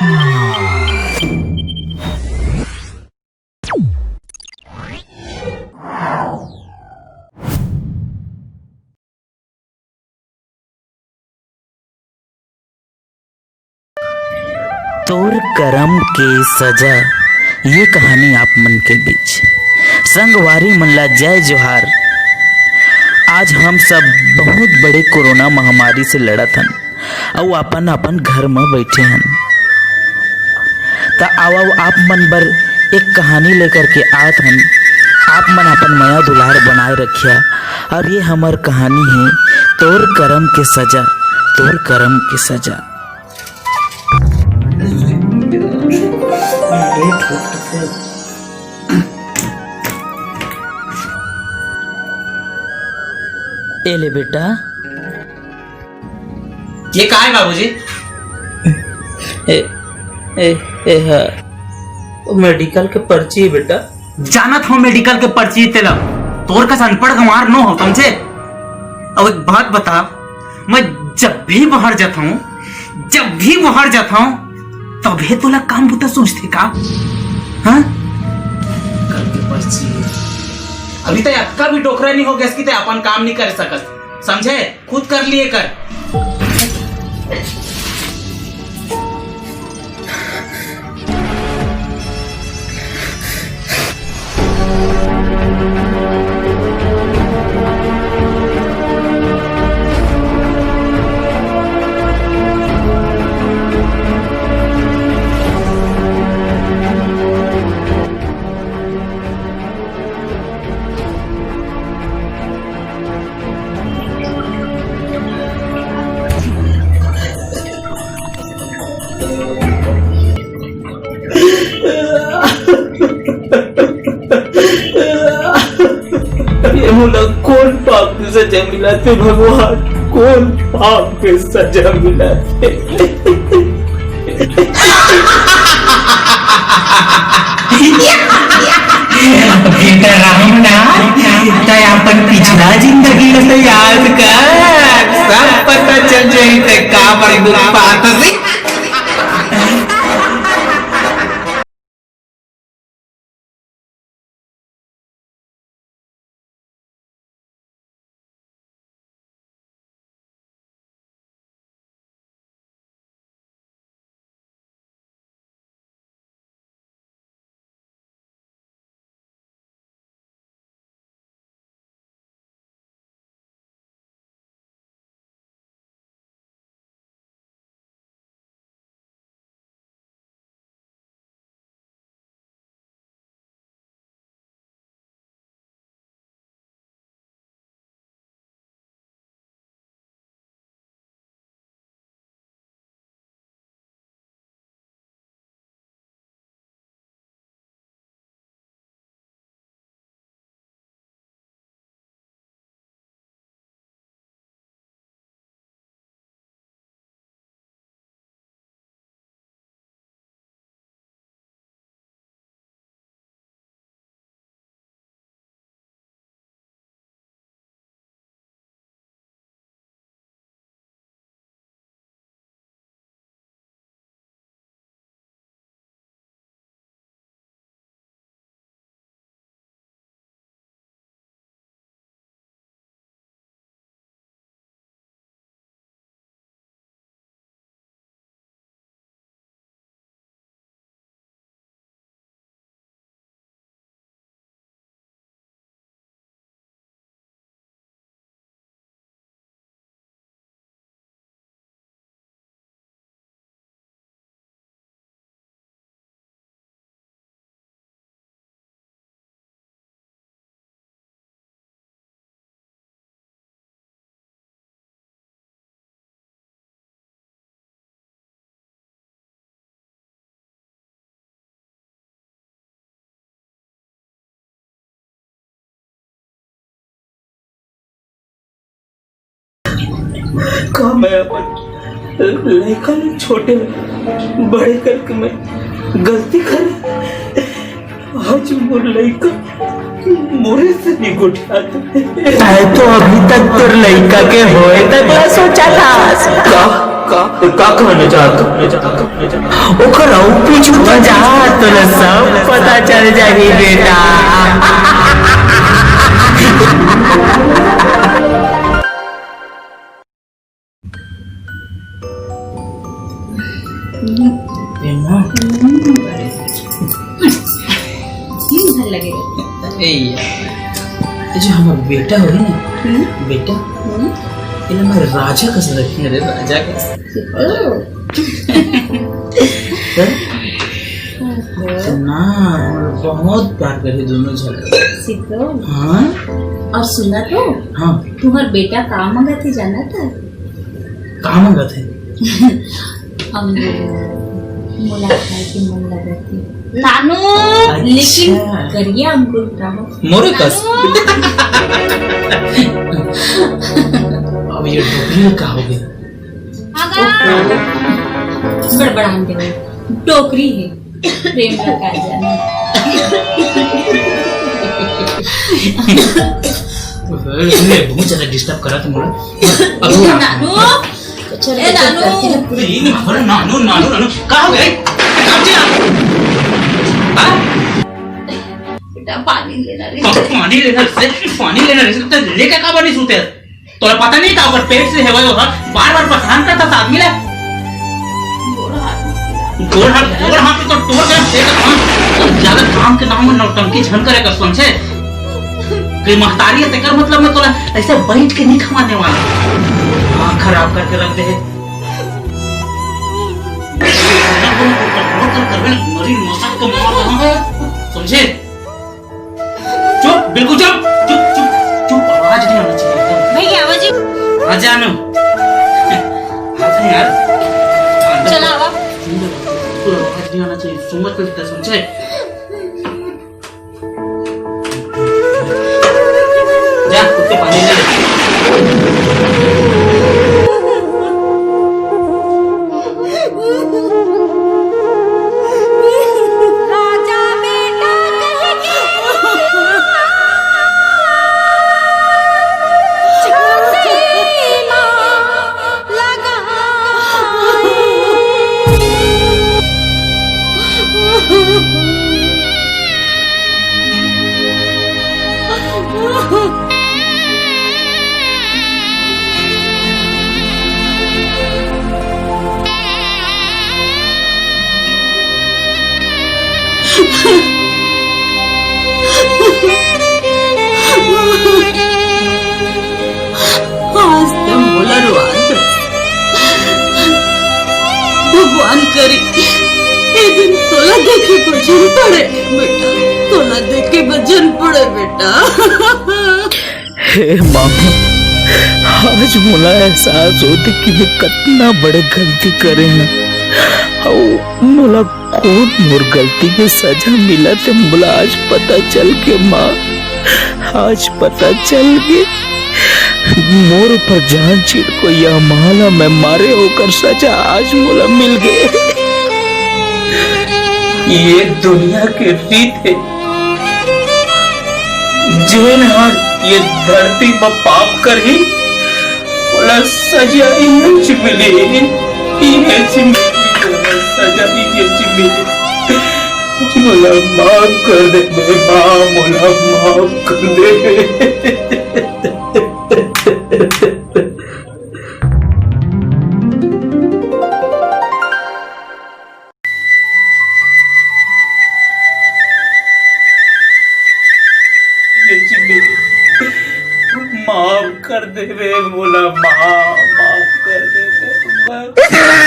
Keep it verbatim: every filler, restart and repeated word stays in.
तोर करम के सजा, ये कहानी आप मन के बीच। संगवारी मन ला जय जोहार। आज हम सब बहुत बड़े कोरोना महामारी से लड़त हन, अउ अपन अपन घर म बइठे हन। त आवव, आप मन बर एक कहानी लेकर के आत हन। आप मन अपन मया दुलार बनाए रखिया। अउ ये हमर कहानी हे तोर करम के सजा, तोर करम के सजा। ए ले बेटा। ये का हे बाबूजी? ए, ए, ए, हा। मेडिकल के पर्ची हे बेटा। जानत हंव मेडिकल के पर्ची तेला। तोर कस अनपढ़ गंवार नो हंव, समझे? अउ एक बात बता, मैं जब भी बाहर जात हंव, जब भी बाहर जात हंव, तभे तोला काम बुता सूझथे का? हां? कल के पर्ची। अभी तक अतका भी डोकरा नहीं हो गया कि ते अपन काम नहीं कर सकत। समझे? खुद कर लिए कर। ये मोला कोन पाप के सजा मिलत हे भगवान, कोन पाप के सजा मिलत हे? बेटा रामनाथ, तै अपन पिछला जिंदगी ल तो याद कर, सब पता चल जाही तै का बर दुख पात हस। का मैं अपन लइका ल छोटे बड़े करके मैं गलती करे? आज मोर लइका मोरे से नहीं गोठियात। तै तो अभी तक तोर लइका के होए तक ला सोचा था। का? का, का कहना चाहत? ओकर अउ पीछू तो जा, तोला सब पता चल जाही बेटा। ए माँ। दिन भर लगे रहते। ए यार, ये जो हमर बेटा होही ना, हम्म? बेटा, हम्म? एला मैं राजा कस रखे, अरे राजा कस। ओ। हैं? ओहो। ना, हम लोग बहुत प्यार करही दोनों झन। सिद्धू। हाँ? अउ सुना तो, हाँ। तुम्हार बेटा का मंगत हे, जानत हस? का मंगत हे? अमरूद। मोला खाए के मन लगत हे। नानू, अच्छा। लेकिन करिया अमरूद का हो। मोरे कस। नानू। अब ये डोकरी का हो गया? आगा। गड़बड़ान दे। डोकरी हे। प्रेम का काजल। बहुत ज्यादा disturb करा तुम लोग। अब नानू। अच्छा, ए, नानू। अरे, ये नहीं, अरे, नानू, नानू, नानू, कहाँ गए? कब से आ-, हाँ? बेटा, पानी लेना रे। पा-, पानी लेना रे, पानी लेना रे, तो लेके का बनी सूते? तोला पता नहीं था, ओकर पेट से हेवय, ओहा बार-बार परेशान करता था आदमी ला। गोड़ हाथ, गोड़ हाथ तो तोड़ के पेट, हाँ। ज्यादा काम के नाम में नौटंकी झन करे कर, समझे? कोई महतारी है, तेकर मतलब मैं तोला ऐसे बैठ के नहीं खवाने वाला। दिमाग खराब करके रख दे है। मरी मसक को मार रहा हूँ, समझे? चुप, बिल्कुल चुप, चुप, चुप, चुप, आवाज नहीं आना चाहिए एकदम। भैया, आवाज ही आ जा ना। आ जा यार। चला आवा। बिल्कुल आवाज नहीं आना चाहिए, समझ में समझे? जा, कुत्ते पानी ले। राजा बेटा कह के छाती माँ लगाई। आज तो मोला रोआ दे। भगवान करे, ए दिन तोला देखे बजन पड़े, बेटा, तोला देखे बजन पड़े, बेटा। हे माँ, आज मोला एहसास होथे कि मैं कतना बड़े गलती करे हंव। अउ मोला कोन मोर गलती के सजा मिलत हे, मोला आज पता चल के माँ, आज पता चल के मोर ऊपर जान छिड़को या माँ ला मैं मारे, ओकर सजा आज मोला मिल गे। ये दुनिया के रीत हे, जेन हर ये धरती म पाप करही, ओला सजा इहेच मिलही, इहेच मिलही, ओला सजा इहेच मिलही। मोला माफ कर दे बे माँ, मोला माफ कर दे बे। ये चिल्ली, माफ कर दे बे, मोला माफ, माफ कर दे बे, माफ।